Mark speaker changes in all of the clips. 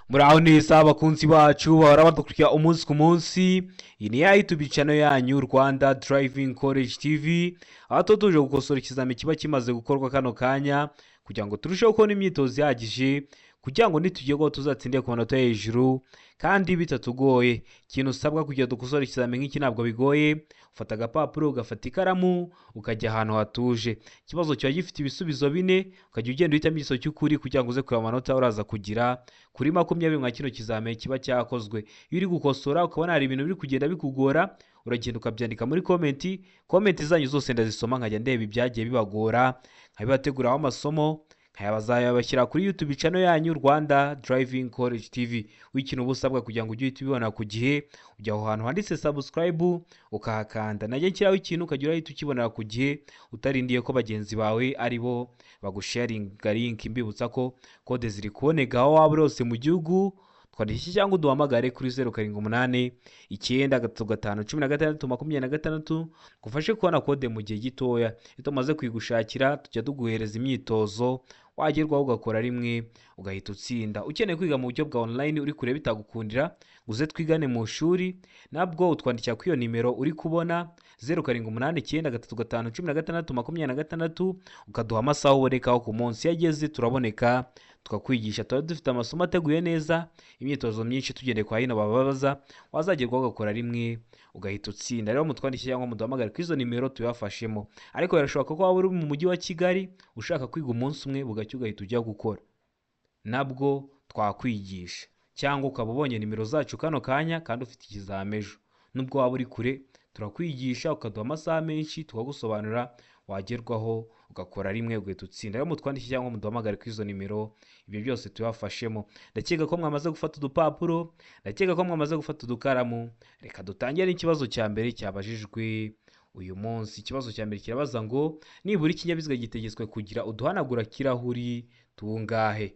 Speaker 1: Muraho neza, abakunzi bacu bahora badukurikira umunsi ku munsi. Iyi ni ya YouTube channel yanyu, Rwanda Driving College TV, aho tuba tuje gukosora ikizami kiba kimaze gukorwa kano kanya, kugira ngo turusheho kubona imyitozo ihagije, kugira ngo nitugerwaho tuzatsinde ku manota yo hejuru kandi bitatugoye. Ikintu usabwa kugira dukosore ikizami nk'iki ntabwo bigoye: ufata agapapuro, ugafata ikaramu, ukajya ahantu hatuje. Ikibazo kiba gifite ibisubizo bine, ukajya ugenda uhitamo igisubizo cy'ukuri kugira ngo uze kureba amanota uraza kugira kuri 20 nka kino kizami kiba cyakozwe. Iyo uri gukosora ukabona hari ibintu biri kugenda bikugora, uragenda ukabyandika muri comment. Comment zanyu zose ndazisoma, nkajya ndeba ibyagiye bibagora, nkabibateguraho amasomo, nkayabazayabashyira kuri YouTube channel yanyu, Rwanda Driving College TV. W'ikintu uba usabwa kugira ngo ujye uhita ubibona ku gihe, ujya aho hantu handitse subscribe ukahakanda, najya nshyiraho ikintu ukajya urahita ukibonera ku gihe, utarindiye ko bagenzi bawe ari bo bagusharinga link. Mbibutsa ko kode ziri kuboneka aho waba uri hose mu gihugu. Twandikishe cyangwa uduhamagare kuri 0789351626, gufashe kubona kode mu gihe gitoya. Iyo tumaze kuyigushakira, tujya tuguhereza imyitozo, wagerwaho ugakora rimwe ugahita utsinda. Ukeneye kwiga mu buryo bwa online, uri kureba bitagukundira, uze twigane mu shuri, nabwo utwandikira kuri iyo nimero uri kubona, 0789351626, ukaduha amasaha ubonekaho ku munsi. Iyo ageze turaboneka tukakwigisha. Tuba dufite amasomo ateguye neza, imyitozo myinshi tugendeye kwa hino bababaza, wazagerwaho ugakora rimwe ugahita utsinda. Rero mutwandikire cyangwa muduhamagare kuri izo nimero tubibafashemo. Ariko birashoboka ko waba uri mu mujyi wa Kigali ushaka kwiga umunsi umwe, bugacya ugahita ujya gukora, nabwo twakwigisha. Cyangwa ukaba ubonye nimero zacu kano kanya kandi ufite ikizami ejo, nubwo waba uri kure turakwigisha, ukaduha amasaha menshi tukagusobanurira, wagerwaho ugakora rimwe ugahita utsinda. Rero mutwandikire cyangwa muduhamagare kuri izo nimero, ibyo byose tubafashemo. Ndakeka ko mwamaze gufata udupapuro, ndakeka ko mwamaze gufata udukaramu. Reka dutangire n'ikibazo cya mbere cyabajijwe uyu munsi. Ikibazo cya mbere kirabaza ngo: nibura ikinyabiziga gitegetswe kugira uduhanagura kirahuri tungahe?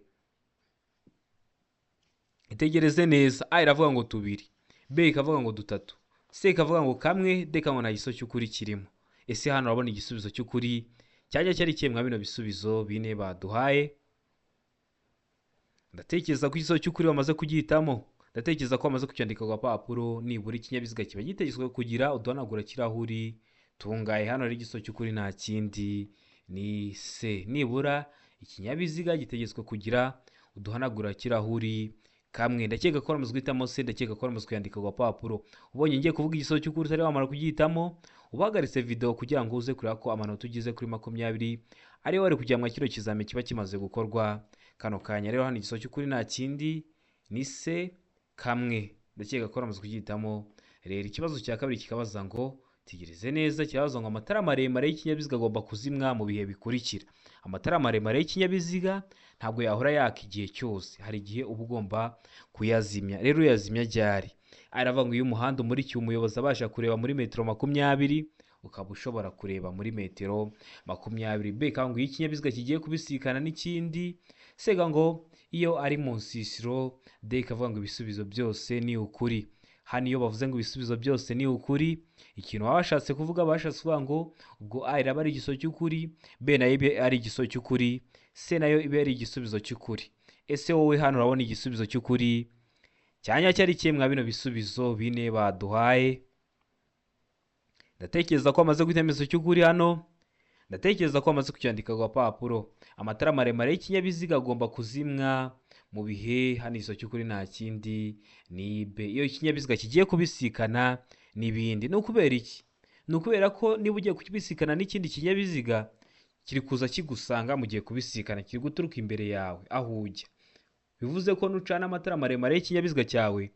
Speaker 1: Itegereze neza. A iravuga ngo tubiri, B ikavuga ngo dutatu, C ikavuga ngo kamwe, D ikavuga ngo nta gisubizo cy'ukuri kirimo. Ese hano urabona igisubizo cy'ukuri cyajya cyari ikihe mwa bino bisubizo bine baduhaye? Ndatekereza ko igisubizo cy'ukuri bamaze kugihitamo, ndatekereza ko bamaze kucyandika ku gapapuro. Nibura ikinyabiziga kiba gitegetswe kugira uduhanagura kirahuri tungahe? Hano rero igisubizo cy'ukuri nta kindi, ni C. Nibura ikinyabiziga gitegetswe kugira uduhanagura kirahuri kamwe. Ndakeka ko wamaze guhitamo C, ndakeka ko wamaze kuyandika ku gapapuro. Ubonye ngiye kuvuga igisubizo cy'ukuri utari wamara kugihitamo, uhagaritse video kugira ngo uze kureba ko amanota ugize kuri 20 ariyo wari kujya mu kino kizami kiba kimaze gukorwa kano kanya. Rero hano igisubizo cy'ukuri nta kindi, ni C, kamwe. Ndakeka ko wamaze kugihitamo. Rero ikibazo cya kabiri kikabaza ngo, tegereze neza, kirabaza ngo: amatara maremare y'ikinyabiziga agomba kuzimwa mu bihe bikurikira. Amatara maremare y'ikinyabiziga ntabwo yahora yaka igihe cyose, hari igihe uba ugomba kuyazimya. Rero uyazimya ryari? Aravuga ngo iyo umuhanda umurikiye umuyobozi abasha kureba muri metero 20, ukaba ushobora kureba muri metero 20. B ngo iyo ikinyabiziga kigiye kubisikana n'ikindi. C ngo iyo ari mu nsisiro. D ikavuga ngo ibisubizo byose ni ukuri. Hano iyo bavuze ngo ibisubizo byose ni ukuri, ikintu baba bashatse kuvuga, bashatse kuvuga ngo ubwo A iraba ari igisubizo cy'ukuri, B nayo ibe ari igisubizo cy'ukuri, C nayo ibe ari igisubizo cy'ukuri. Ese wowe hano urabona igisubizo cy'ukuri cyanya cyari kimwe mwa bino bisubizo bine baduhaye? Ndatekereza ko amaze guhitamo igisubizo cy'ukuri hano, ndatekereza ko amaze kucyandika ku gapapuro. Amatara maremare y'ikinyabiziga agomba kuzimwa mu bihe, hano igisubizo cy'ukuri nta kindi, ni B, iyo ikinyabiziga kigiye kubisikana n'ibindi. Ni ukubera iki? Ni ukubera ko niba ugiye kubisikana n'ikindi kinyabiziga, kiri kuza kigusanga, mugiye kubisikana, kiri guturuka imbere yawe aho ujya, bivuze ko nucana amatara maremare y'ikinyabiziga cyawe,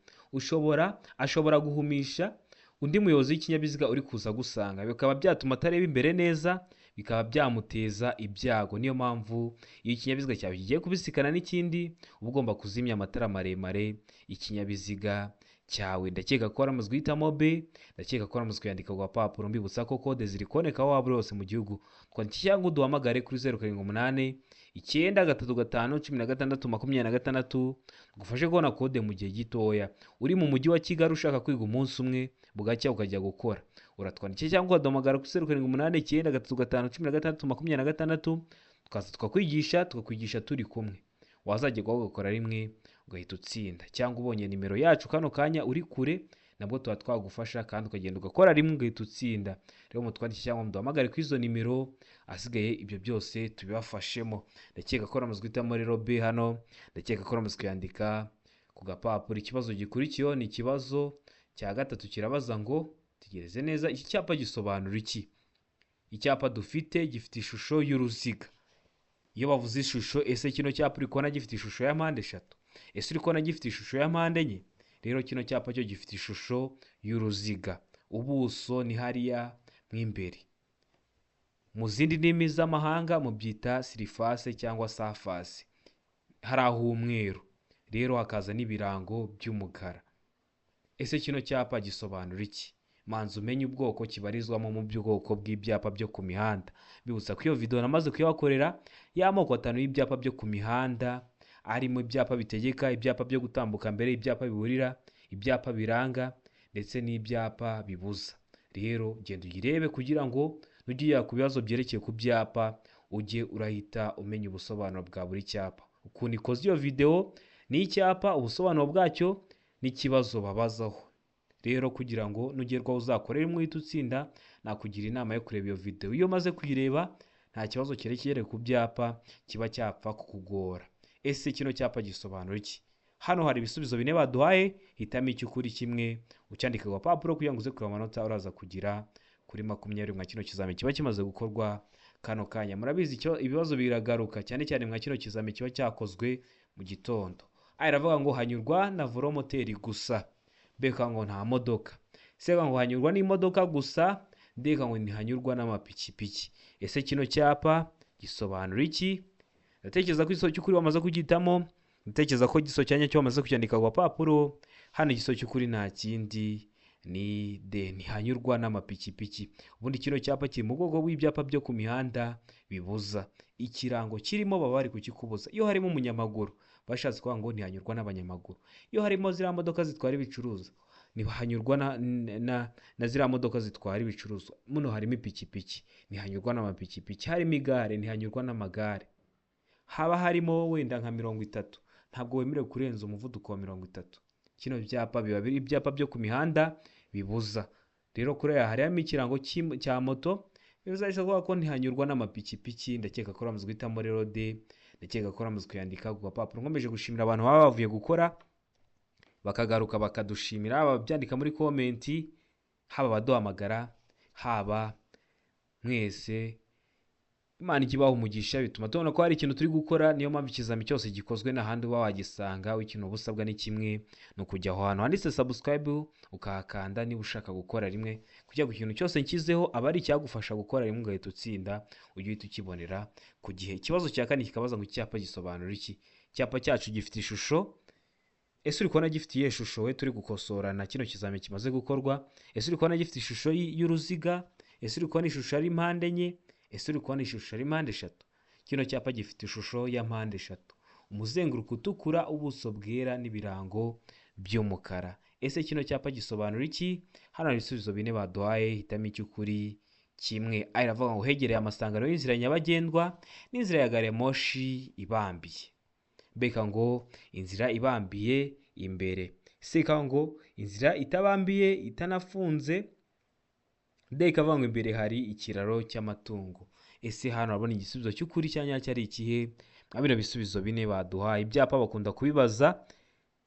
Speaker 1: ashobora guhumisha undi muyobozi w'ikinyabiziga uri kuza agusanga, bikaba byatuma atareba imbere neza, bikaba byamuteza ibyago. Niyo mpamvu iyo ikinyabiziga cyawe kigiye kubisikana n'ikindi, uba ugomba kuzimya amatara maremare y'ikinyabiziga cyawe. Ndakeka ko waramaze guhitamo B, ndakeka ko waramaze kuyandika ku gapapuro. Mbibutsa ko kode ziri kuboneka aho waba uri hose mu gihugu. Twandike cyangwa uduhamagare kuri 0789351626, gufashe kubona kode mu gihe gitoya. Uri mu mujyi wa Kigali ushaka kwiga umunsi umwe, bugacya ukajya gukora, uratwandikira cyangwa ukaduhamagara kuri 0789351626, tukaza tukakwigisha, tukakwigisha turi kumwe, wazagerwaho ugakora rimwe ugahita utsinda, cyangwa ubonye nimero yacu kano kanya uri kure nabwo tuba twagufasha kandi ukagenda ugakora rimwe ugahita utsinda. Rero mutwandike cyangwa muduhamagare kuri izo nimero, asigaye ibyo byose tubibafashemo. Ndakeka ko ramaze guhitamo rero B hano, ndakeka ko ramaze kuyandika ku gapapuro. Ikibazo gikurikiyeho ni ikibazo cya gatatu, kirabaza ngo tegereze neza, iki cyapa gisobanura iki? Icyapa dufite gifite ishusho y'uruziga. Iyo bavuze ishusho, ese kino cyapa uri kubona gifite ishusho ya mpande eshatu? Ese uri kubona gifite ishusho ya mpande enye? Rero kino cyapa cyo gifite ishusho y'uruziga, ubuso ni hariya mo imbere. Mu zindi ndimi z'amahanga mubyita sirifase cyangwa safasi, hari ah'umweru, rero hakaza n'ibirango by'umukara. Ese kino cyapa gisobanura iki? Manza umenye ubwoko kibarizwamo mu bwoko bw'ibyapa byo ku mihanda. Bibutsa ko iyo video namaze kuyabakorera y'amoko 5 y'ibyapa byo ku mihanda, arimo ibyapa bitegeka, ibyapa byo gutambuka mbere, ibyapa biburira, ibyapa biranga ndetse n'ibyapa bibuza. Rero genda uyirebe kugira ngo nujya ku bibazo byerekeye ku byapa ujye urahita umenya ubusobanuro bwa buri cyapa. Ukuntu ikoze iyo video ni icyapa, ubusobanuro bwacyo n'ikibazo babazaho. Rero kugira ngo nugerwaho uzakorere imwe uhite utsinda, nakugira inama yo kureba iyo video. Iyo umaze kuyireba nta kibazo cyerekeye ku byapa kiba cyapfa kukugora. Ese kino cyapa gisobanura iki? Hano hari ibisubizo bine baduhaye, hitamo icy'ukuri kimwe ucyandike ku gapapuro kugira ngo uze kureba amanota uraza kugira kuri 20 mwa kino kizami kiba kimaze gukorwa kano kanya. Murabizi ibibazo biragaruka cyane cyane mwa kino kizami kiba cyakozwe mu gitondo. A iravuga ngo hanyurwa na velomoteri gusa, B ngo nta modoka, C ngo hanyurwa n'imodoka gusa, D ngo ntihanyurwa n'amapikipiki. Ese kino cyapa gisobanura iki? Ndatekereza ko igisobanuro cy'ukuri wamaze kugitamo, ndatekereza ko igisobanuro cya nyacyo wamaze kucyandika ku gapapuro. Hano igisobanuro cy'ukuri nta kindi ni D, ntihanyurwa n'amapikipiki. Ubundi kino cyapa kiri mu bwoko bw'ibyapa byo ku mihanda bibuza. Ikirango kirimo baba bari kukikubuza. Iyo harimo umunyamaguru bashatse kuvuga ngo ntihanyurwa n'abanyamaguru. Iyo harimo ziriya modoka zitwara ibicuruzwa ntihanyurwa na ziriya modoka zitwara ibicuruzwa. Muno harimo ipikipiki ntihanyurwa n'amapikipiki, harimo igare ntihanyurwa n'amagare. Haba harimo wenda nka 30, ntabwo wemerewe kurenza umuvuduko wa 30. Kino byapa biba biri ibyapa byo ku mihanda bibuza. Rero kuri aya harimo ikirango cya moto bizahise kuvuga ko ntihanyurwa n'amapikipiki. Ndakeka ko ramaze guhitamo rero D, ndakeka ko ramaze kuyandika ku gapapuro. Nkomeje gushimira abantu baba bavuye gukora bakagaruka bakadushimira, haba ababyandika muri komenti, haba abaduhamagara, haba mwese. Imana ijye ibaha umugisha, bituma tubona ko hari ikintu turi gukora. Niyo mpamvu ikizami cyose gikozwe n'ahandi uba wagisanga, ikintu uba usabwa ni kimwe, ni ukujya aho hantu handitse subscribe ukahakanda niba ushaka gukora rimwe, kugira ngo ikintu cyose nshyizeho aba ari icyagufasha gukora rimwe ugahita utsinda, ujye uhita ukibonera ku gihe. Ikibazo cya kane kikabaza ngo icyapa gisobanura iki? Icyapa cyacu gifite ishusho. Ese uri kubona gifite iyihe shusho? We turi gukosorana kino kizami kimaze gukorwa. Ese uri kubona gifite ishusho y'uruziga? Ese uri kubona ishusho ari mpande enye? Ese uri kubona ishusho ari mpande eshatu? Kino cyapa gifite ishusho ya mpande eshatu, umuzenguruko utukura, ubuso bwera n'ibirango by'umukara. Ese kino cyapa gisobanura iki? Hano hari ibisubizo bine baduhaye, hitamo icy'ukuri kimwe. A iravuga ngo hegereye amasangano y'inzira nyabagendwa n'inzira ya gari ya moshi ibambiye. B ngo inzira ibambiye imbere. C ngo inzira itabambiye itanafunze. D ikavuga ngo imbere hari ikiraro cy'amatungo. Ese hano urabona igisubizo cy'ukuri cya nyacyo ari ikihe? Mwa bino bisubizo bine baduhaye. Ibyapa bakunda kubibaza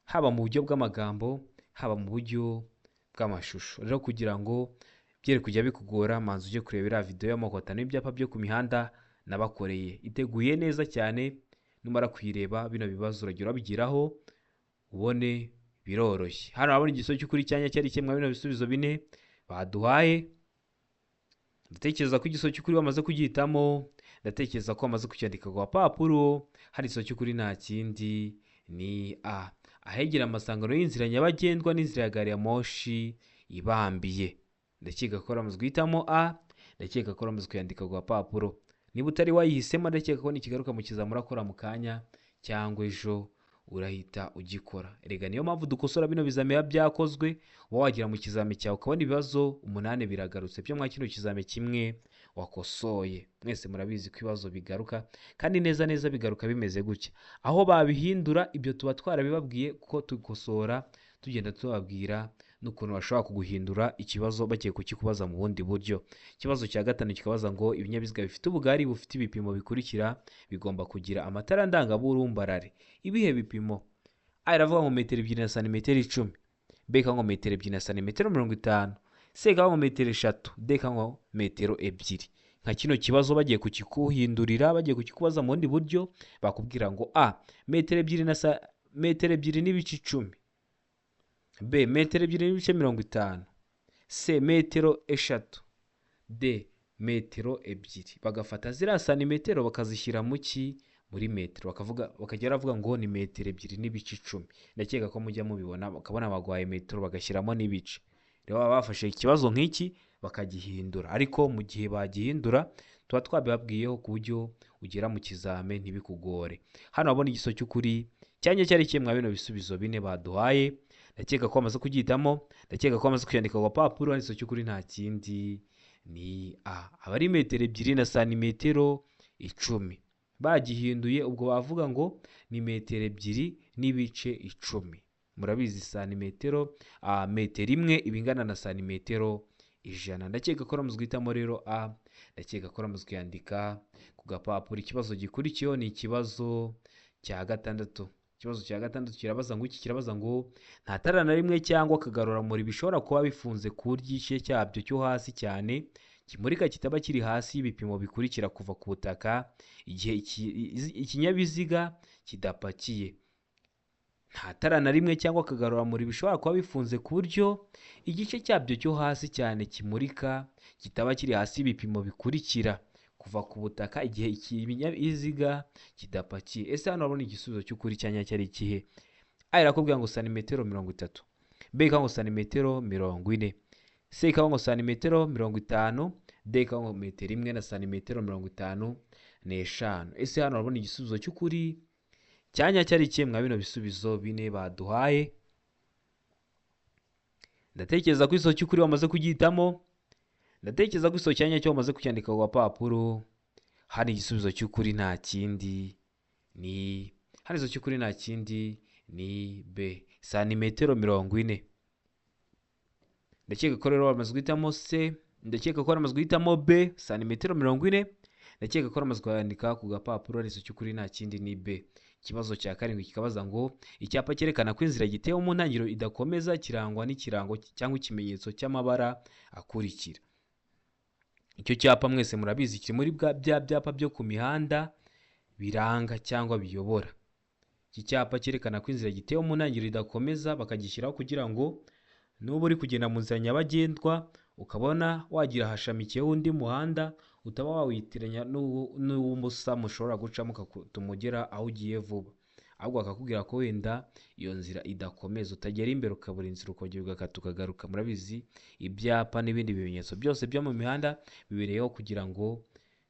Speaker 1: haba mu buryo bw'amagambo, haba mu buryo bw'amashusho. Rero kugira ngo byere kujya bikugora, manza ujye kureba iriya video y'amoko 5 y'ibyapa byo ku mihanda nabakoreye, iteguye neza cyane. Numara kuyireba bino bibazo urajya urabigiraho ubone biroroshye. Hano urabona igisubizo cy'ukuri cya nyacyo ari ikihe? Mwa bino bisubizo bine baduhaye. Ndatekereza ko igisubizo cy'ukuri bamaze kugihitamo, ndatekereza ko bamaze kucyandika ku gapapuro. Hari igisubizo cy'ukuri nta kindi ni A, ahegera amasangano y'inzira nyabagendwa n'inzira ya gari ya moshi ibambiye. Ndakeka ko bamaze guhitamo A, ndakeka ko bamaze kuyandika ku gapapuro. Niba utari wayihisemo, ndakeka ko nikigaruka mu kizamura akora mu kanya cyangwa ejo urahita ugikora. Erega niyo mpamvu dukosora bino bizami biba byakozwe, uba wagera mu kizami cyawe ukabona ibibazo 8 biragarutse byo mwa kino kizami kimwe wakosoye. Mwese murabizi ko ibibazo bigaruka kandi neza neza bigaruka bimeze gutya. Aho babihindura ibyo tuba twarabibabwiye, kuko dukosora tugenda tubabwira n'ukuntu bashobora kuguhindura ikibazo bagiye kukikubaza mu bundi buryo. Ikibazo cya 5 kikabaza ngo ibinyabiziga bifite ubugari bufite ibipimo bikurikira bigomba kugira amatara ndangaburumbarare. Ibihe bipimo? A iravuga ngo metero 2 na santimetero 10, B ikavuga ngo metero 2 na santimetero 50, C ikavuga ngo metero 3, D ikavuga ngo metero 2. Nka kino kibazo bagiye kukikuhindurira, bagiye kukikubaza mu bundi buryo, bakubwira ngo A metero 2 na metero 2 n'ibice 10, B metero 2 n'ibice 50, C metero 3, D metero 2. Bagafata ziriya santimetero bakazishyira mu ki? Muri metero, bakavuga, bakajya baravuga ngo ni metero 2 n'ibice 10. Ndakeka ko mujya mubibona, bakabona bagwaye metero bagashyiramo n'ibice. Rero baba bafashe ikibazo nk'iki bakagihindura, ariko mu gihe bagihindura tuba twabibabwiyeho ku buryo ugera mu kizame ntibikugore. Hano wabona igiso cy'ukuri cyanjye cyari kimwe mwa bino bisubizo 4 baduhaye. Ndakeka ko bamaze kugihitamo, ndakeka ko bamaze kuyandika ku gapapuro. Igiso cy'ukuri nta kindi ni A, aba ari metero 2 na santimetero 10. Bagihinduye ubwo bavuga ngo ni metero 2 n'ibice 10. Murabizi santimetero, metero 1 iba ingana na santimetero 100. Ndakeka ko bamaze guhitamo rero A, ndakeka ko bamaze kuyandika ku gapapuro. Ikibazo gikurikiyeho ni ikibazo cya 6. Ikibazo cya 6 kirabaza ngo iki? Kirabaza ngo nta tara na rimwe cyangwa akagaruramuri bishobora kuba bifunze ku buryo igice cyabyo cyo hasi cyane kimurika kitaba kiri hasi y'ibipimo bikurikira kuva ku butaka igihe ikinyabiziga kidapakiye. Nta tara na rimwe cyangwa akagaruramuri bishobora kuba bifunze ku buryo igice cyabyo cyo hasi cyane kimurika kitaba kiri hasi y'ibipimo bikurikira kuva ku butaka igihe ikinyabiziga kidapakiye. Ese hano urabona igisubizo cy'ukuri cya nyacyo ari ikihe? A irakubwira ngo santimetero 30, B ikavuga ngo santimetero 40, C ikavuga ngo santimetero 50, D ikavuga ngo metero 1 na santimetero 55. Ese hano urabona igisubizo cy'ukuri cya nyacyo ari ikihe mwa bino bisubizo 4 baduhaye? Ndatekereza ko igisubizo cy'ukuri wamaze kugihitamo, ndatekereza ko igisubizo cya nyacyo wamaze kucyandika ku gapapuro. Hano igisubizo cy'ukuri nta kindi ni, hano igisubizo cy'ukuri nta kindi ni B, santimetero 40. Ndakeka ko rero bamaze guhitamo C, ndakeka ko bamaze guhitamo B, santimetero 40. Ndakeka ko bamaze kwandika ku gapapuro. Igisubizo cy'ukuri nta kindi ni B. Ikibazo cya 7 kikabaza ngo icyapa cyerekana ko inzira gitewe mu ntangiriro idakomeza kirangwa n'ikirango cyangwa ikimenyetso cy'amabara akurikira. Icyo cyapa mwese murabizi kiri muri bya byapa byo ku mihanda biranga cyangwa biyobora. Iki cyapa cyerekana ko inzira gitewe mu ntangiriro idakomeza bakagishyiraho kugira ngo nuba uri kugenda mu nzira nyabagendwa ukabona wagira hashamikiyeho undi muhanda utaba wawitiranya n'uw'umusa mushobora gucamo ukatumugera aho ugiye vuba, ahubwo bakakubwira ko wenda iyo nzira idakomeza, utagera imbere ukabura inzira ukongera ugakata ukagaruka. Murabizi ibyapa n'ibindi bimenyetso byose byo mu mihanda bibereyeho kugira ngo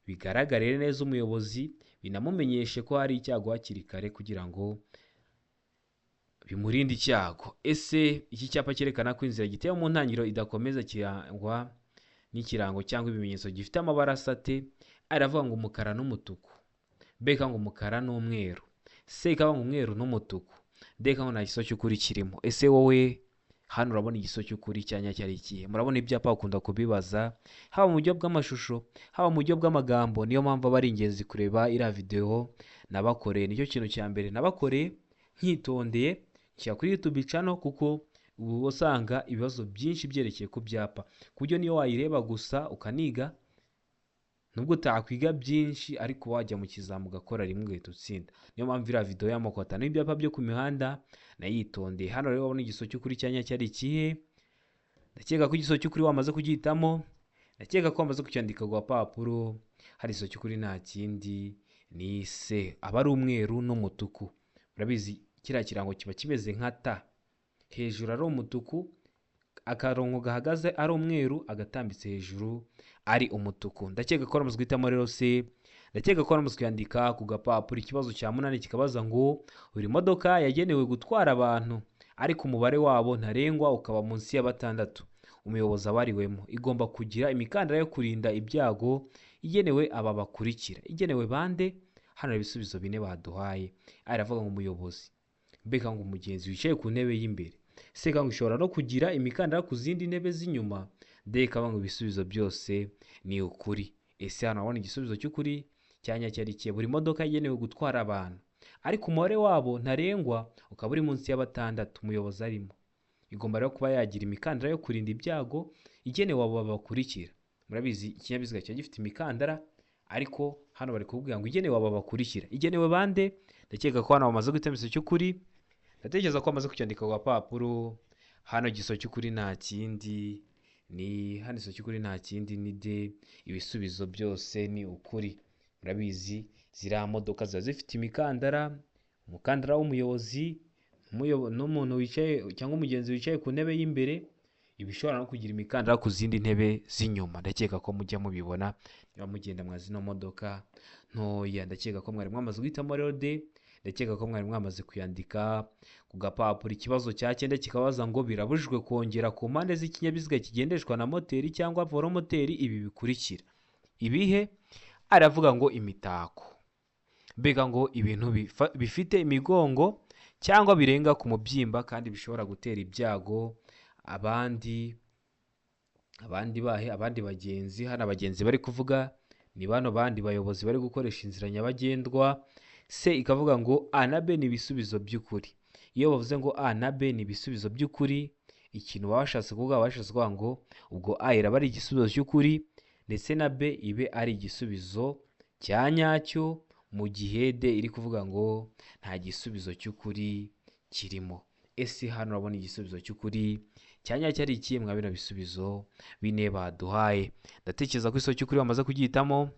Speaker 1: bigaragarire neza umuyobozi, binamumenyeshe ko hari icyago hakiri kare kugira ngo bimurinde icyago. Ese iki cyapa cyerekana ko inzira gitewe mu ntangiriro idakomeza kirangwa n'ikirango cyangwa ibimenyetso gifite amabara asate? A iravuga ngo umukara n'umutuku, B ikavuga ngo umukara n'umweru, C ikavuga ngo umweru n'umutuku, D ikavuga ngo nta gisubizo cy'ukuri kirimo. Ese wowe hano urabona igisubizo cy'ukuri cya nyacyo ari ikihe? Murabona ibyapa bakunda kubibaza haba mu buryo bw'amashusho, haba mu buryo bw'amagambo. Niyo mpamvu aba ari ingenzi kureba iriya videwo nabakoreye. Nicyo kintu cya mbere nabakoreye nkitondeye nshyira kuri YouTube channel, kuko ubu usanga ibibazo byinshi byerekeye ku byapa, ku buryo niyo wayireba gusa ukaniga, nubwo utakwiga byinshi ariko wajya mu kizamu ugakora rimwe ugahita utsinda. Niyo mpamvu iriya video y'amoko 5 y'ibyapa byo ku mihanda nayitondeye. Hano rero wabona igisubizo cy'ukuri cya nyacyo ari ikihe? Ndakeka ko igisubizo cy'ukuri wamaze kugihitamo, ndakeka ko wamaze kucyandika ku gapapuro. Hari igisubizo cy'ukuri nta kindi ni C, aba ari umweru n'umutuku. Murabizi kiriya kirango kiba kimeze nka T, hejuru ari umutuku, akarongo gahagaze ari umweru, agatambitse hejuru ari umutuku. Ndakeka ko bamaze guhitamo rero C, Ndakeka ko bamaze kuyandika ku gapapuro. Ikibazo cya munani kikabaza ngo buri modoka yagenewe gutwara abantu ariko umubare wabo ntarengwa ukaba munsi ya 6, umuyobozi abariwemo, igomba kugira imikandara yo kurinda ibyago igenewe aba bakurikira. Igenewe bande? Hano hari ibisubizo 4 baduhaye. Aravuga ngo umuyobozi, mbega ngo umugenzi wicaye ku ntebe y'imbere, se ngo ishobora no kugira imikandara ku zindi ntebe z'inyuma, de ngo ibisubizo byose ni ukuri. Ese hano urabona igisubizo cy'ukuri cyanya cyari buri modoka yagenewe gutwara abantu ariko umubare wabo ntarengwa ukaba uri munsi ya 6, umuyobozi arimo, igomba rero kuba yagira imikandara yo kurinda ibyago igenewe abo bakurikira. Murabizi ikinyabiziga kiba gifite imikandara, ariko hano bari kuvuga ngo igenewe abo bakurikira. Igenewe bande? Ndakeka ko hano bamaze guhitamo igisubizo cy'ukuri. Ndatekereza ko bamaze kucyandika ku gapapuro. Hano igisubizo cy'ukuri nta kindi ni hano igisubizo cy'ukuri nta kindi ni de, ibisubizo byose ni ukuri. Murabizi ziriya modoka ziba zifite imikandara, umukandara w'umuyobozi n'umuntu wicaye cyangwa umugenzi wicaye ku ntebe y'imbere, ibishobora no kugira imikandara ku zindi ntebe z'inyuma. Ndakeka ko mujya mubibona niba mugenda mwa zino modoka ntoya. Ndakeka ko mwari mwamaze guhitamo rero de, ndakeka ko mwari mwamaze kuyandika ku gapapuro. Ikibazo cya 9 kikabaza ngo birabujijwe kongera ku mpande z'ikinyabiziga kigendeshwa na moteri cyangwa voromoteri ibi bikurikira. Ibihe? Aravuga ngo imitako, mbega ngo ibintu bifite imigongo cyangwa birenga ku mubyimba kandi bishobora gutera ibyago abandi bahe abandi bagenzi. Hano abagenzi bari kuvuga ni bano bandi bayobozi bari gukoresha inzira nyabagendwa. Se ikavuga ngo A na B ni ibisubizo by'ukuri. Iyo bavuze ngo A na B ni ibisubizo by'ukuri, ikintu baba bashatse kuvuga, bashatse kuvuga ngo ubwo A iraba ari igisubizo cy'ukuri ndetse na B ibe ari igisubizo cya nyacyo, mu gihe D iri kuvuga ngo nta gisubizo cy'ukuri kirimo. Ese hano urabona igisubizo cy'ukuri cya nyacyo ari ikihe mwa bino bisubizo 4 baduhaye? Ndatekereza ko igisubizo cy'ukuri bamaze kugihitamo.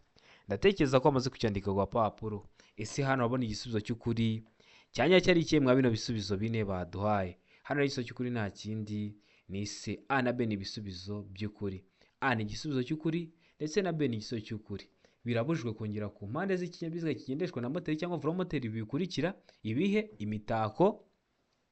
Speaker 1: Ndatekereza ko bamaze kucyandika ku gapapuro. Ese hano urabona igisubizo cy'ukuri cya nyacyo ari ikihe mwa bino bisubizo 4 baduhaye? Hano igisubizo cy'ukuri nta kindi ni C. A na B ni ibisubizo by'ukuri. A ni igisubizo cy'ukuri ndetse na B ni igisubizo cy'ukuri. Birabujijwe kongera ku mpande z'ikinyabiziga kigendeshwa na moteri cyangwa voromoteri bikurikira ibihe? Imitako,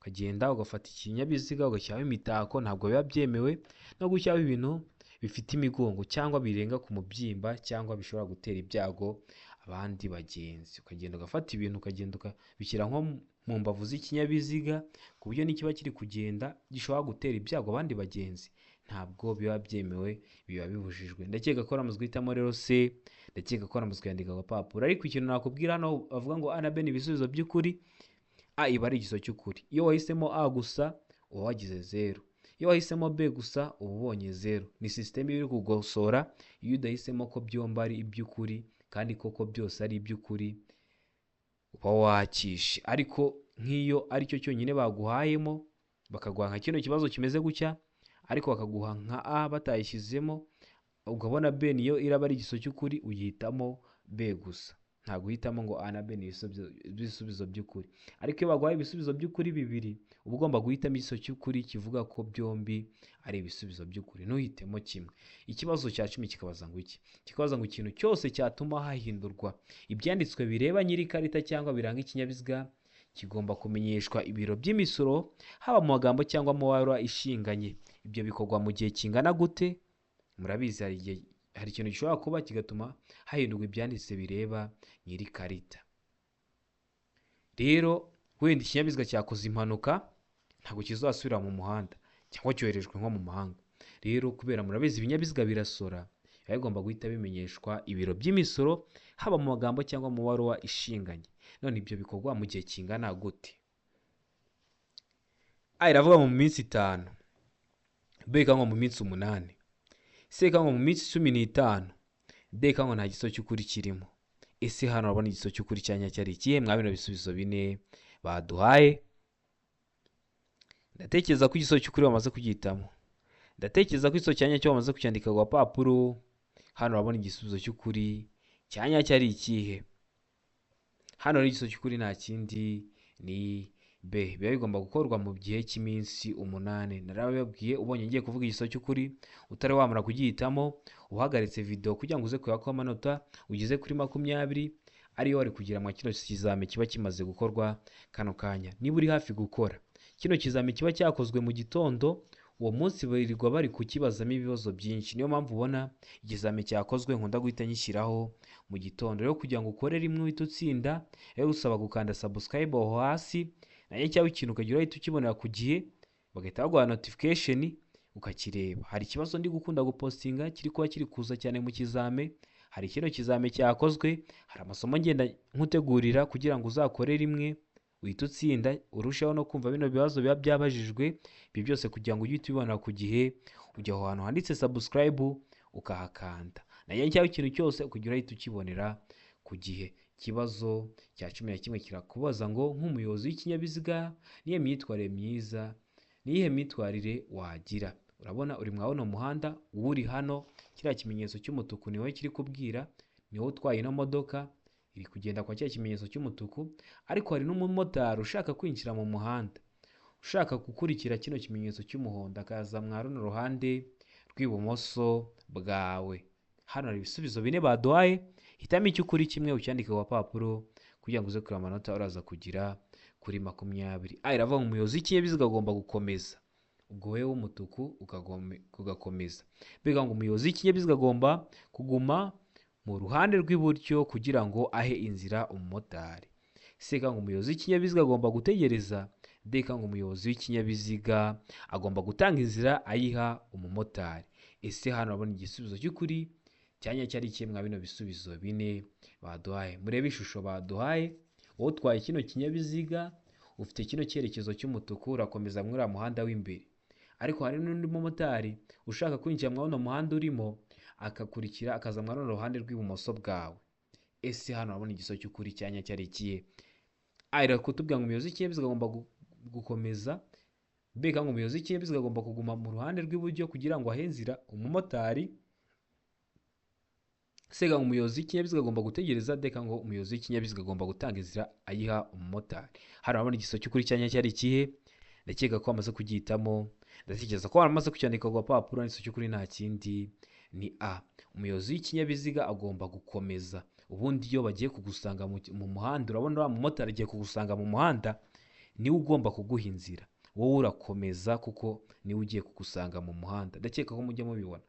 Speaker 1: ukagenda ugafata ikinyabiziga ugashyiraho imitako, ntabwo biba byemewe, no gushyiraho ibintu bifite imigongo cyangwa birenga ku mubyimba cyangwa bishobora gutera ibyago abandi bagenzi. Ukagenda ugafata ibintu ukagenda ukabishyira nko mu mbavu z'ikinyabiziga ku buryo n'ikiba kiri kugenda gishobora gutera ibyago abandi bagenzi, ntabwo biba byemewe, biba bibujijwe. Ndakeka ko bamaze guhitamo rero C, ndakeka ko bamaze kuyandika ku gapapuro. Ariko ikintu nakubwira hano bavuga ngo A na B ni ibisubizo by'ukuri, A iba ari igisubizo cy'ukuri. Iyo wahisemo A gusa uba wagize 0, iyo wahisemo B gusa uba ubonye 0. Ni sisiteme iri kugosora iyo udahisemo ko byombi ari iby'ukuri kandi koko byose ari iby'ukuri uba wakishe. Ariko nk'iyo aricyo cyonyine baguhayemo, bakaguha nka kino kibazo kimeze gutya ariko bakaguha nka A batayishyizemo, ukabona B niyo iraba ari igisubizo cy'ukuri, uyihitamo B gusa, nta guhitamo ngo A na B ni ibisubizo by'ukuri. Ariko iyo baguhaye ibisubizo by'ukuri 2, uba ugomba guhitamo igisubizo cy'ukuri kivuga ko byombi ari ibisubizo by'ukuri, ntuhitemo kimwe. Ikibazo cya 10 kikabaza ngo iki? Kikabaza ngo ikintu cyose cyatuma hahindurwa ibyanditswe bireba nyiri ikarita cyangwa biranga ikinyabiziga kigomba kumenyeshwa ibiro by'imisoro, haba mu magambo cyangwa mu baruwa ishinganye. Ibyo bikorwa mu gihe kingana gute? Murabizi hari ikintu gishobora kuba kigatuma hahindurwa ibyanditse bireba nyiri ikarita. Rero wenda ikinyabiziga cyakoze impanuka ntabwo kizasubira mu muhanda cyangwa cyoherejwe nko mu mahanga. Rero kubera murabizi ibinyabiziga birasora, biba bigomba guhita bimenyeshwa ibiro by'imisoro, haba mu magambo cyangwa mu baruwa ishinganye. None ibyo bikorwa mu gihe kingana gute? A iravuga mu minsi 5, B ikanga mu minsi 8, C ikanga mu minsi 15, D ikanga nta gisubizo cy'ukuri kirimo. Ese hano urabona igisubizo cy'ukuri cya nyacyo ari ikihe mwa bino bisubizo 4 baduhaye? Ndatekereza ko igisubizo cy'ukuri bamaze kugihitamo. Ndatekereza ko igisubizo cya nyacyo bamaze kucyandika ku gapapuro. Hano urabona igisubizo cy'ukuri cya nyacyo ari ikihe? Hano rero igisubizo cy'ukuri nta kindi ni B, biba bigomba gukorwa mu gihe cy'iminsi 8. Narababwiye, ubonye ngiye kuvuga igisubizo cy'ukuri utari wamara kugihitamo, uhagaritse video kugira ngo uze kureba ko amanota ugeze kuri 20 ariyo wari kugira ngo kino kizami kiba kimaze gukorwa kano kanya. Niba uri hafi gukora kino kizami kiba cyakozwe mu gitondo, uwo munsi birirwa bari kukibazamo ibibazo byinshi. Niyo mpamvu ubona ikizami cyakozwe nkunda guhita nyishyiraho mu gitondo. Rero kugira ngo ukore rimwe uhite utsinda, rero usaba gukanda subscribe aho hasi, nayo cyangwa ikintu ukagira uhita ukibonera ku gihe, bagahita baguha notification ukakireba. Hari ikibazo ndi gukunda gupostinga kiri kuba kiri kuza cyane mu kizame, hari kino kizame cyakozwe, hari amasomo ngenda nkutegurira kugira ngo uzakore rimwe uhite utsinda, urusheho no kumva bino bibazo biba byabajijwe. Ibi byose kugira ngo ujye uhita ubibona ku gihe, ujya aho hantu handitse subscribe ukahakanda, nayo cyangwa ikintu cyose kugira uhite ukibonera ku gihe. Ikibazo cya 11 kirakubaza ngo nk'umuyobozi w'ikinyabiziga niyo myitwarire myiza, niyihe myitwarire wagira? Urabona uri mwabona umuhanda uri hano, kiriya kimenyetso cy'umutuku ni wowe kiri kubwira, ni wowe utwaye ino modoka iri kugenda kwa kiriya kimenyetso cy'umutuku, ariko hari n'umumotari ushaka kwinjira mu muhanda, ushaka gukurikira kino kimenyetso cy'umuhondo akaza mwa runo ruhande rw'ibumoso bwawe. Hano hari ibisubizo 4 baduhaye, hitamo icy'ukuri kimwe ucyandike ku gapapuro kugira ngo uze kureba amanota uraza kugira kuri 20. A iravuga ngo umuyobozi w'ikinyabiziga agomba gukomeza, ubwo wowe w'umutuku ugakomeza. Bivuga ngo umuyobozi w'ikinyabiziga agomba kuguma mu ruhande rw'iburyo kugira ngo ahe inzira umumotari. C ngo umuyobozi w'ikinyabiziga agomba gutegereza. D ngo umuyobozi w'ikinyabiziga agomba gutanga inzira ayiha umumotari. Ese hano urabona igisubizo cy'ukuri cyanya cyari kimwe mwa bino bisubizo 4 baduhaye? Murebe ishusho baduhaye, wowe utwaye kino kinyabiziga ufite kino cyerekezo cy'umutuku, urakomeza muri uriya muhanda w'imbere, ariko hari n'undi mumotari ushaka kwinjira muri uno muhanda urimo akakurikira akaza muri runo ruhande rw'ibumoso bwawe. Ese hano urabona igisubizo cy'ukuri cyanya cyari ikihe? A irakutubwira ngo umuyobozi w'ikinyabiziga agomba gukomeza. B ngo umuyobozi w'ikinyabiziga agomba kuguma mu ruhande rw'iburyo kugira ngo ahe inzira umumotari. C ngo umuyobozi w'ikinyabiziga agomba gutegereza. D ngo umuyobozi w'ikinyabiziga agomba gutanga inzira ayiha umumotari. Hano urabona igisubizo cy'ukuri cyanya cyari ikihe? Ndakeka ko wamaze kugihitamo, ndatekereza ko wamaze kucyandika ku gapapuro. Igisubizo cy'ukuri nta kindi ni A. Umuyobozi w'ikinyabiziga agomba gukomeza. Ubundi iyo bagiye kugusanga mu muhanda, urabona uriya mumotari agiye kugusanga mu muhanda, niwe ugomba kuguha inzira, wowe urakomeza kuko niwe ugiye kugusanga mu muhanda. Ndakeka ko mujya mubibona,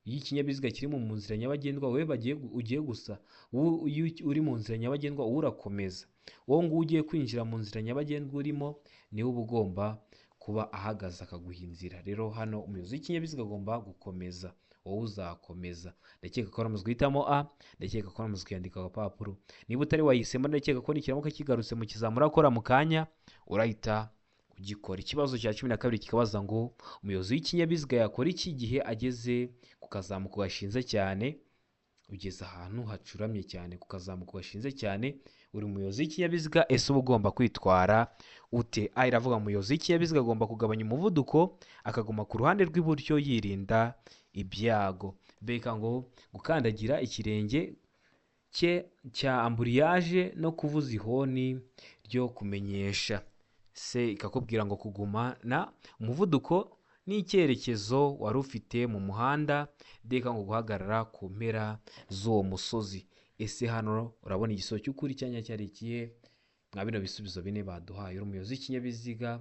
Speaker 1: iyo ikinyabiziga kiri mu nzira nyabagendwa, wowe bagiye ugiye gusa, iyo uri mu nzira nyabagendwa wowe urakomeza, wowe nguwo ugiye kwinjira mu nzira nyabagendwa urimo niwe uba ugomba kuba ahagaze akaguha inzira. Rero hano umuyobozi w'ikinyabiziga agomba gukomeza, wowe uzakomeza. Ndakeka ko waramaze guhitamo A, ndakeka ko waramaze kuyandika ku gapapuro. Niba utari wayihisemo, ndakeka ko nikiramuka kigarutse mu kizamura urakora mu kanya urahita ugikora. Ikibazo cya 12 kikabaza ngo umuyobozi w'ikinyabiziga yakora iki gihe ageze ku kazamuko gashinze cyane? Ugeze ahantu hacuramye cyane ku kazamuko gashinze cyane, uri umuyobozi w'ikinyabiziga, ese uba ugomba kwitwara ute? A iravuga umuyobozi w'ikinyabiziga agomba kugabanya umuvuduko akaguma ku ruhande rw'iburyo yirinda ibyago. B ngo gukandagira ikirenge cye cya amburiyaje no kuvuza ihoni ryo kumenyesha. C ikakubwira ngo kugumana umuvuduko n'icyerekezo wari ufite mu muhanda. D ngo guhagarara ku mpera z'uwo musozi. Ese hano urabona igisubizo cy'ukuri cyanya cyari ikihe mwa bino bisubizo 4 baduhaye? Uri umuyobozi w'ikinyabiziga,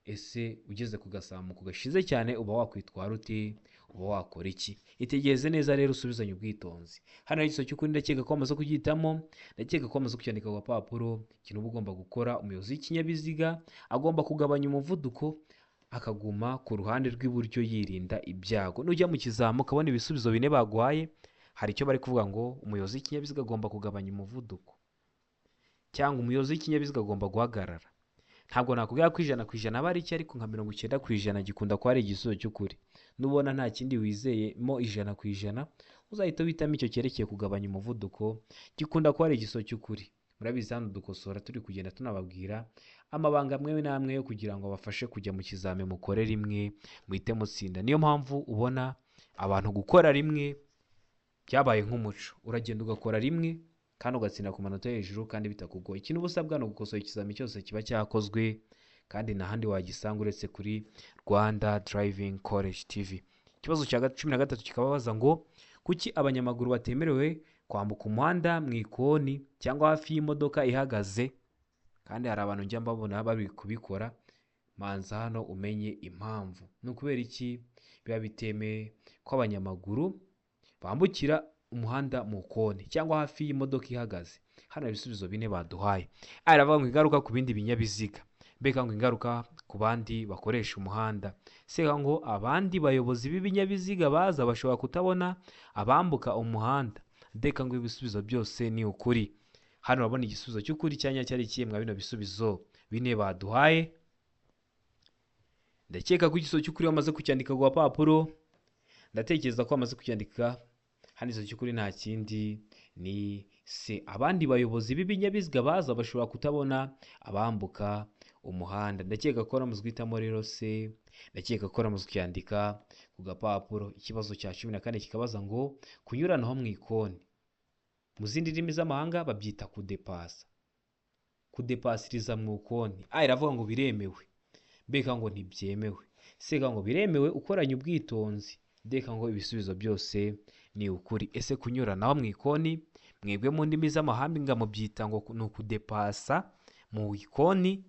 Speaker 1: ese ugeze ku gasamuko gashize cyane uba wakwitwara ute? Uba wakora iki? Itegereze neza rero usubizanye ubwitonzi. Hano igisubizo cy'ukuri ndakeka ko wamaze kugihitamo, ndakeka ko wamaze kucyandika ku gapapuro. Ikintu uba ugomba gukora, umuyobozi w'ikinyabiziga agomba kugabanya umuvuduko akaguma ku ruhande rw'iburyo yirinda ibyago. Nujya mu kizamu ukabona ibisubizo 4 baguhaye, hari icyo bari kuvuga ngo umuyobozi w'ikinyabiziga agomba kugabanya umuvuduko cyangwa umuyobozi w'ikinyabiziga agomba guhagarara. Ntabwo nakubwira ko 100% aba ari icyo, ariko nka 90% gikunda kuba ari igisubizo cy'ukuri. Nubona nta kindi wizeyemo 100%, uzahita uhitamo icyo cyerekeye kugabanya umuvuduko, gikunda kuba ari igisubizo cy'ukuri. Murabizi hano dukosora turi kugenda tunababwira amabanga amwe n'amwe yo kugira ngo abafashe kujya mu kizami mukore rimwe muhite mutsinda. Niyo mpamvu ubona abantu gukora rimwe byabaye nk'umuco, uragenda ugakora rimwe kandi ugatsinda ku manota hejuru kandi bitakugoye. Ikintu uba usabwa ni ugukosora ikizami cyose kiba cyakozwe, kandi nta handi wagisanga uretse kuri Rwanda Driving College TV. Ikibazo cya 13 kikababaza ngo kuki abanyamaguru batemerewe kwambuka umuhanda mu ikoni cyangwa hafi y'imodoka ihagaze? Kandi hari abantu njya mbabona bari kubikora. Manza hano umenye impamvu. Ni ukubera iki biba bitemewe ko abanyamaguru bambukira umuhanda mu koni cyangwa hafi y'imodoka ihagaze? Hano ibisubizo bine baduhaye. Aravuga ngo ingaruka ku bindi binyabiziga, mbega ngo ingaruka ku bandi bakoresha umuhanda, seka ngo abandi bayobozi b'ibinyabiziga baza bashobora kutabona abambuka umuhanda, ndeka ngo ibisubizo byose ni ukuri. Hano urabona igisubizo cy'ukuri cyanya cyari ikihe mwa bino bisubizo bine baduhaye? Ndakeka ko igisubizo cy'ukuri wamaze kucyandika ku gapapuro. Ndatekereza ko wamaze kucyandika. Hano igisubizo cy'ukuri nta kindi ni C. Abandi bayobozi b'ibinyabiziga baza bashobora kutabona abambuka umuhanda. Ndakeka ko wamaze guhitamo rero C. Ndakeka ko wamaze kucyandika ku gapapuro. Ikibazo cya 14 kikabaza ngo kunyuranaho mu ikoni, mu zindi ndimi z'amahanga babyita kudepasa, kudepasiriza mu ikoni. A iravuga ngo biremewe, B ngo ntibyemewe, C ngo biremewe ukoranye ubwitonzi, D ngo ibisubizo byose ni ukuri. Ese kunyuranaho mu ikoni mwebwe mu ndimi z'amahanga mubyita ngo ni ukudepasa mu ikoni?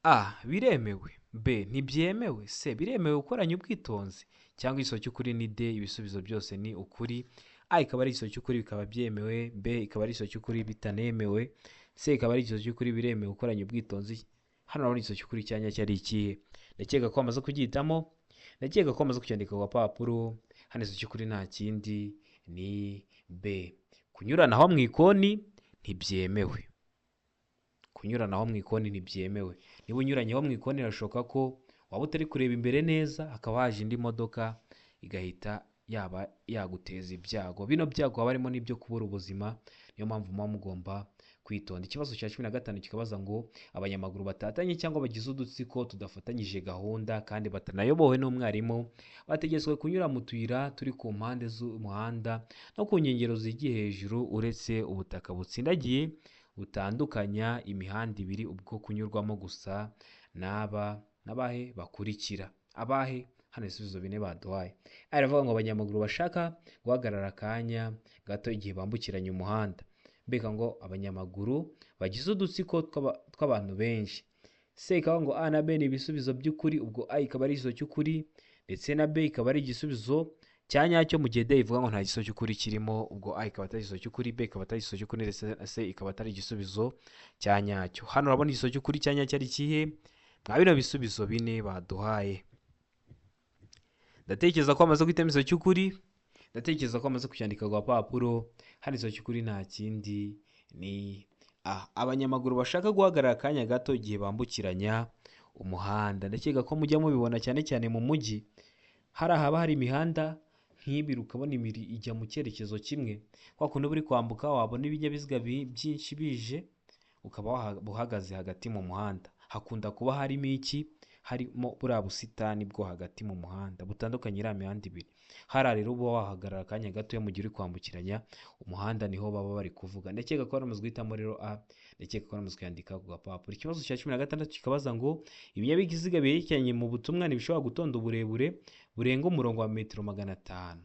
Speaker 1: A biremewe, B ntibyemewe, C biremewe ukoranye ubwitonzi, cyangwa igisubizo cy'ukuri ni D, ibisubizo byose ni ukuri. A ikaba ari igisubizo cy'ukuri bikaba byemewe, B ikaba ari igisubizo cy'ukuri bitanemewe, C ikaba ari igisubizo cy'ukuri biremewe ukoranye ubwitonzi. Hano urabona igisubizo cy'ukuri cyanya cyari ikihe? Ndakeka ko wamaze kugihitamo, ndakeka ko wamaze kucyandika ku gapapuro. Hano igisubizo cy'ukuri nta kindi ni B. Kunyuranaho mu ikoni ntibyemewe. Kunyuranaho mu ikoni ntibyemewe. Niba unyuranyeho mu ikoni birashoboka ko waba utari kureba imbere neza, hakaba haje indi modoka igahita yaba yaguteza ibyago. Bino byago haba harimo n'ibyo kubura ubuzima, niyo mpamvu muba mugomba kwitonda. Ikibazo cya 15 kikabaza ngo abanyamaguru batatanye cyangwa bagize udutsiko tudafatanyije gahunda kandi batanayobowe n'umwarimu bategetswe kunyura mu tuyira turi ku mpande z'umuhanda no ku nkengero zigiye hejuru, uretse ubutaka butsindagiye butandukanya imihanda ibiri ubwo kunyurwamo gusa n'aba n'abahe bakurikira. Abahe? Hano ibisubizo bine baduhaye. Aravuga ngo abanyamaguru bashaka guhagarara akanya gato igihe bambukiranya umuhanda, mbega ngo abanyamaguru bagize udutsiko tw'abantu benshi. C ikaba ngo A na B ni ibisubizo by'ukuri, ubwo A ikaba ari igisubizo cy'ukuri ndetse na B ikaba ari igisubizo cya nyacyo, mu gihe D ivuga ngo nta gisubizo cy'ukuri kirimo, ubwo A ikaba atari igisubizo cy'ukuri, B ikaba atari igisubizo cy'ukuri ndetse na C ikaba atari igisubizo cya nyacyo. Hano urabona igisubizo cy'ukuri cya nyacyo ari ikihe mwa bino bisubizo bine baduhaye? Ndatekereza ko wamaze guhitamo igisubizo cy'ukuri, ndatekereza ko wamaze kucyandika ku gapapuro. Hano igisubizo cy'ukuri nta kindi ni A. Abanyamaguru bashaka guhagarara akanya gato igihe bambukiranya umuhanda. Ndakeka ko mujya mubibona cyane cyane mu mujyi, hari ahaba hari imihanda nk'ibiri ukabona ibiri ijya mu cyerekezo kimwe, kwa kundi uba uri kwambuka wabona ibinyabiziga byinshi bije ukaba uhagaze hagati mu muhanda. Hakunda kuba harimo iki? Harimo buriya busitani bwo hagati mu muhanda butandukanye iriya mihanda ibiri. Hariya rero uba wahagarara akanya gato mu gihe uri kwambukiranya umuhanda, niho baba bari kuvuga. Ndakeka ko wamaze guhitamo rero A, ndakeka ko wamaze kuyandika ku gapapuro. Ikibazo cya 16 kikabaza ngo ibinyabiziga biherekeranye mu butumwa ntibishobora gutonda uburebure burenga umurongo wa metero 500.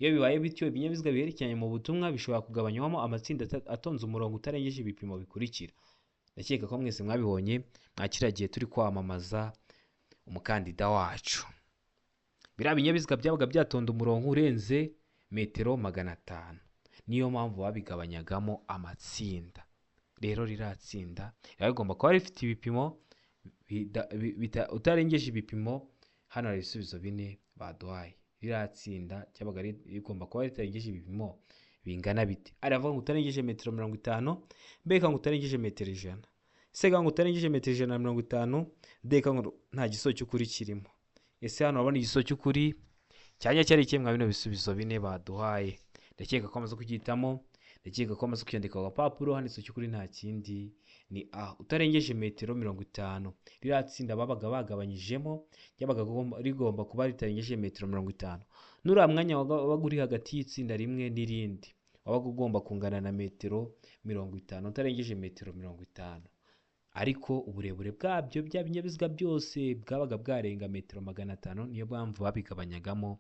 Speaker 1: Iyo bibaye bityo, ibinyabiziga biherekeranye mu butumwa bishobora kugabanywamo amatsinda atonze umurongo utarengeje ibipimo bikurikira. Ndakeka ko mwese mwabibonye mwa kiriya gihe turi kwamamaza umukandida wacu. Biriya binyabiziga byabaga byatonda umurongo urenze metero 500, niyo mpamvu babigabanyagamo amatsinda. Rero ririya tsinda riba rigomba kuba rifite ibipimo utarengeje ibipimo. Hano hari ibisubizo bine baduhaye. Ririya tsinda ryabaga rigomba kuba ritarengeje ibipimo bingana bite? Aravuga ngo utarengeje metero 50, B ngo utarengeje metero 100, C ngo utarengeje metero 150, D ngo nta gisubizo cy'ukuri kirimo. Ese hano urabona igisubizo cy'ukuri cyanya cyari ikihe mwa bino bisubizo bine baduhaye? Ndakeka ko wamaze kugihitamo, ndakeka ko wamaze kucyandika ku gapapuro. Hano igisubizo cy'ukuri nta kindi ni A, utarengeje metero 50. Ririya tsinda babaga bagabanyijemo ryabaga rigomba kuba ritarengeje metero 50. N'uriya mwanya wabaga uri hagati y'itsinda rimwe n'irindi wabaga ugomba kungana na metero 50, utarengeje metero 50. Ariko uburebure bwabyo bya binyabiziga byose bwabaga bwarenga metero 500, niyo mpamvu babigabanyagamo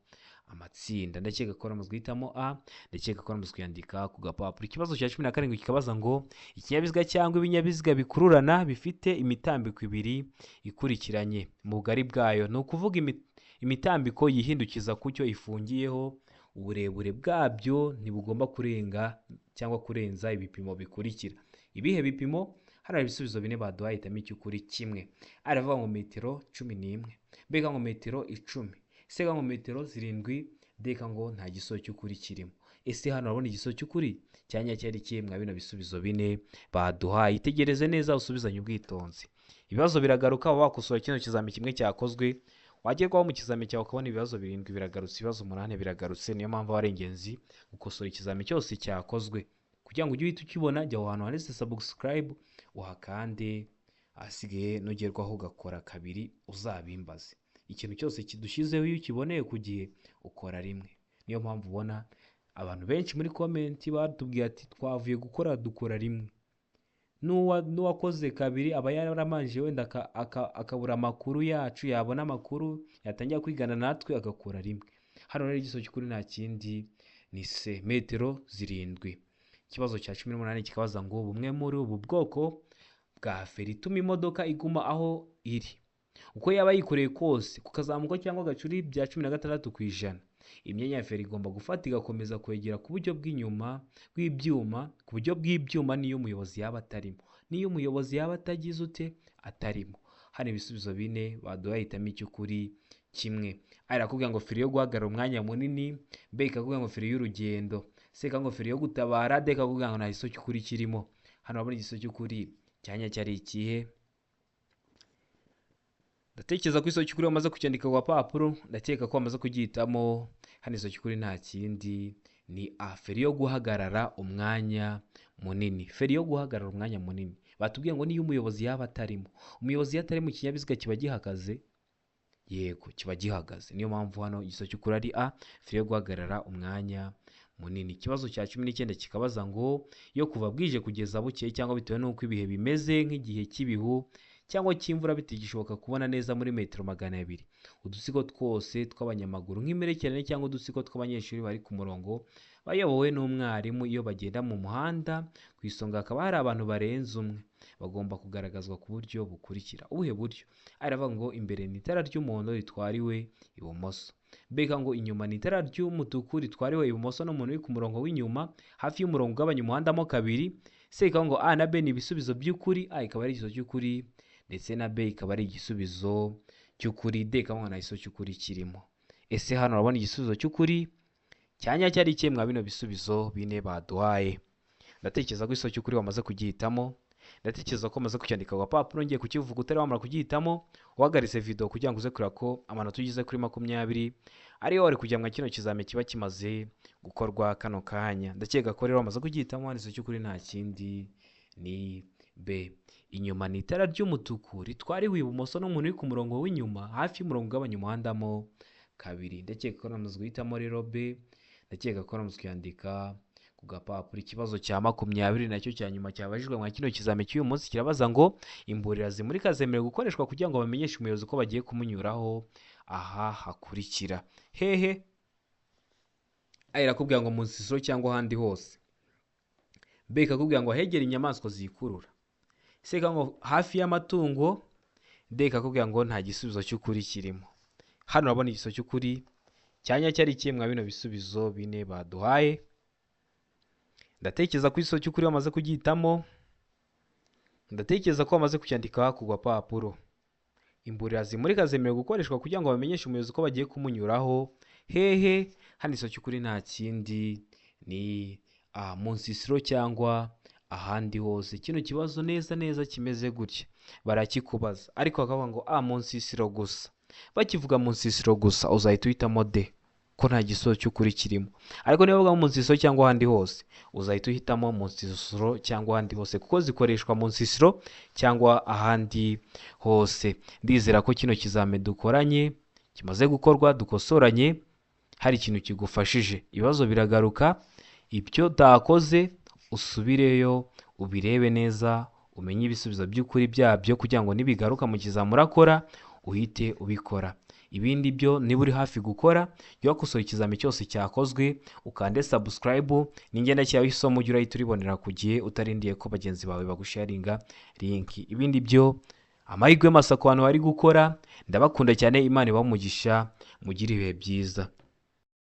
Speaker 1: amatsinda. Ndakeka ko bamaze guhitamo A, ndakeka ko bamaze kuyandika ku gapapuro. Ikibazo cya 17 kikabaza ngo ikinyabiziga cyangwa ibinyabiziga bikururana bifite imitambiko ibiri ikurikiranye mu bugari bwayo, ni ukuvuga imitambiko yihindukiza ku cyo ifungiyeho, uburebure bwabyo ntibugomba kurenga cyangwa kurenza ibipimo bikurikira. Ibihe bipimo? Hano hari ibisubizo bine baduhaye, hitamo icy'ukuri kimwe. Aravuga ngo metero 11, B ngo metero 10, C ngo metero 7, D ngo nta gisubizo cy'ukuri kirimo. Ese hano urabona igisubizo cy'ukuri cyanya cyari ikihe mwa bino bisubizo bine baduhaye? Itegereze neza usubizanye ubwitonzi. Ibibazo biragaruka, waba wakosora kino kizami kimwe cyakozwe, wagerwaho mu kizami cyawe ukabona ibibazo 7 biragarutse, ibibazo 8 biragarutse. Niyo mpamvu ari ingenzi gukosora ikizami cyose cyakozwe kugira ngo ujye uhita ukibona. Jya aho hantu handitse subscribe uhakande, ahasigaye nugerwaho ugakora kabiri uzabimbaze. Ikintu cyose kidushyizeho iyo ukiboneye ku gihe ukora rimwe. Niyo mpamvu ubona abantu benshi muri comment batubwiye ati twavuye gukora dukora rimwe. N'uwakoze kabiri aba yaramanje wenda akabura amakuru yacu, yabona amakuru yatangira kwigana natwe agakora rimwe. Hano rero igisubizo cy'ukuri nta kindi ni C, metero 7. Ikibazo cya 18 kikabaza ngo bumwe muri ubu bwoko bwa feri ituma imodoka iguma aho iri uko yaba yikoreye kose ku kazamuko cyangwa agacuri bya 16%. Imyanya ya feri igomba gufata igakomeza kwegera ku buryo bw'inyuma bw'ibyuma, ku buryo bw'ibyuma niyo umuyobozi yaba atarimo, niyo umuyobozi yaba atagize ute atarimo. Hano ibisubizo bine baduhaye, hitamo icy'ukuri kimwe. A irakubwira ngo feri yo guhagarara umwanya munini, B ikakubwira ngo feri y'urugendo, C ikakubwira ngo feri yo gutabara, D ikakubwira ngo nta gisubizo cy'ukuri kirimo. Hano urabona igisubizo cy'ukuri cyanya cyari ikihe? Ndatekereza ko igisubizo cy'ukuri wamaze kucyandika ku gapapuro, ndakeka ko wamaze kugihitamo. Hano igisubizo cy'ukuri nta kindi ni A, feri yo guhagarara umwanya munini. Feri yo guhagarara umwanya munini batubwiye ngo niyo umuyobozi yaba atarimo. Umuyobozi iyo atari mu kinyabiziga kiba gihagaze, yego kiba gihagaze. Niyo mpamvu hano igisubizo cy'ukuri ari A, feri yo guhagarara umwanya munini. Ikibazo cya 19 kikabaza ngo iyo kuva bwije kugeza bukeye cyangwa bitewe n'uko ibihe bimeze nk'igihe cy'ibihu cyangwa cy'imvura bitagishoboka kubona neza muri metero 200, udutsiko twose tw'abanyamaguru nk'imperekerane cyangwa udutsiko tw'abanyeshuri bari ku murongo bayobowe n'umwarimu iyo bagenda mu muhanda, ku isonga hakaba hari abantu barenze umwe, bagomba kugaragazwa ku buryo bukurikira. Ubuhe buryo? Aravuga ngo imbere ni itara ry'umuhondo ritwariwe ibumoso, B ngo inyuma ni itara ry'umutuku ritwariwe ibumoso n'umuntu uri ku murongo w'inyuma hafi y'umurongo ugabanya umuhanda mo kabiri, C ngo A na B ni ibisubizo by'ukuri, A ikaba ari igisubizo cy'ukuri ndetse na B ikaba ari igisubizo cy'ukuri, D ikaba nta gisubizo cy'ukuri kirimo. Ese hano urabona igisubizo cy'ukuri cyanya cyari ikihe mwa bino bisubizo bine baduhaye? Ndatekereza ko igisubizo cy'ukuri wamaze kugihitamo, ndatekereza ko wamaze kucyandika ku gapapuro. Ngiye kukivuga utari wamara kugihitamo, uhagaritse video kugira ngo uze kureba ko amanota ugize kuri 20 ariyo wari kujya mwa kino kizami kiba kimaze gukorwa kano kanya. Ndakeka ko rero wamaze kugihitamo. Hano igisubizo cy'ukuri nta kindi ni B. Inyuma ni itara ry'umutuku ritwariwe ibumoso n'umuntu uri ku murongo w'inyuma hafi y'umurongo ugabanya umuhanda mo kabiri. Ndakeka ko namaze guhitamo rero B, ndakeka ko namaze kuyandika ku gapapuro. Ikibazo cya 20 nacyo cya nyuma cyabajijwe mwa kino kizami cy'uyu munsi kirabaza ngo imburira zimurika zemerewe gukoreshwa kugira ngo bamenyeshe umuyobozi ko bagiye kumunyuraho aha hakurikira. Hehe? A irakubwira ngo mu nsisiro cyangwa ahandi hose, B ikakubwira ngo ahegere inyamaswa zikurura, C ngo hafi y'amatungo, D ikakubwira ngo nta gisubizo cy'ukuri kirimo. Hano urabona igisubizo cy'ukuri cyanya cyari ikihe mwa bino bisubizo bine baduhaye? Ndatekereza ko igisubizo cy'ukuri wamaze kugihitamo, ndatekereza ko wamaze kucyandika ku gapapuro. Imburira zimurika zemerewe gukoreshwa kugira ngo bamenyeshe umuyobozi ko bagiye kumunyuraho. Hehe? Hano igisubizo cy'ukuri nta kindi ni A, mu nsisiro cyangwa ahandi hose. Kino kibazo neza neza kimeze gutya barakikubaza, ariko bakavuga ngo A mu nsisiro gusa. Bakivuga mu nsisiro gusa uzahita uhitamo D ko nta gisubizo cy'ukuri kirimo. Ariko niba bavuga mu nsisiro cyangwa ahandi hose uzahita uhitamo mu nsisiro cyangwa ahandi hose, kuko zikoreshwa mu nsisiro cyangwa ahandi hose. Ndizera ko kino kizame dukoranye kimaze gukorwa dukosoranye hari ikintu kigufashije. Ibibazo biragaruka, Ibyo utakoze usubireyo ubirebe neza, umenye ibisubizo by'ukuri byabyo, kugira ngo nibigaruka mu kizami urakora uhite ubikora. Ibindi byo niba uri hafi gukora, jya wakosora ikizami cyose cyakozwe, ukande subscribe n'ingenda cyawe isomo ujye urahita uribonera ku gihe, utarindiye ko bagenzi bawe bagusharinga link. Ibindi byo amahirwe masa ku bantu bari gukora. Ndabakunda cyane, Imana ibahe umugisha, mugire ibihe byiza.